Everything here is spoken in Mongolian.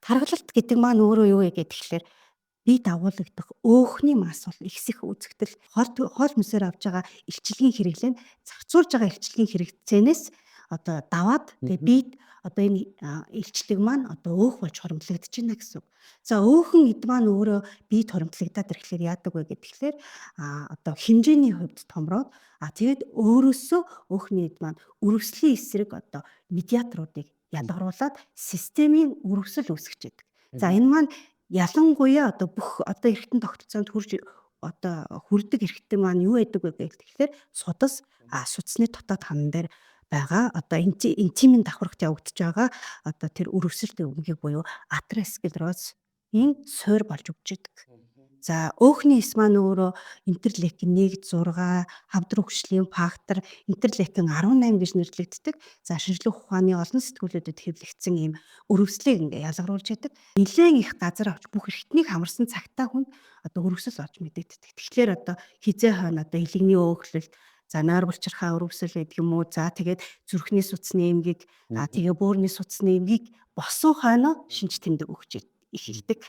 Таргалалт гэдэг маань өөрөө юу вэ гэхээр бие дагуулагдах өөхний мас бол ихсэх үзэгдэл, хоол хүнсээр авч байгаа илчилгийн хэрэглээ нь зарцуулж байгаа илчилгийн хэрэгцээнээс одоо даваад, тэгээ биед одоо энэ илчлэг маань одоо өөх болж хоримтлагдаж байна гэсэн үг. За, өөхөн эд маань өөрөө биед хоримтлагдаад ирэхлээр яадаг вэ гэхээр одоо хэмжээний хувьд томроод, тэгээд өөрөөсөө өөхний эд маань өрөвслийн эсрэг одоо медиаторуудыг ялгаруулад системийн өрөвсөл үүсгэж байдаг. За, энэ маань ялангуяа одоо бүх одоо эргэтэн тогтолцоонд хурж одоо хүрдэг эргэтэн маань юу байдаг вэ гэхээр судас, судасны дотоод ханан дээр байгаа одоо интимийн давхаргт явагдаж байгаа одоо тэр өрөвсөлт өмгийг буюу атеросклероз энэ суур болж өгч идэг. За, өөхний эс маань өөрөө интерлейкин 1, 6, хавдар хөгжлийн фактор, интерлейкин 18 гэж нэрлэгддэг. За, шинжлэх ухааны олон сэтгүүлүүдэд хэвлэгдсэн ийм өрөвслийг ингээ ялгаруулж яадаг. Нилээн их газар авч бүх эрхтнийг хамарсан цагтаа хүнд одоо өрөвсөл олж мэдэгддэг. Тэгэхээр одоо хизээ хойно одоо илэгний өөхлөл, за, нойр булчирхаа өрөвсөл гэдэг юм уу. За, тэгээд зүрхний судасны эмгэг, тэгээ бөөрийн судасны эмгэг босон хойноо шинж тэмдэг өгч эхэлдэг.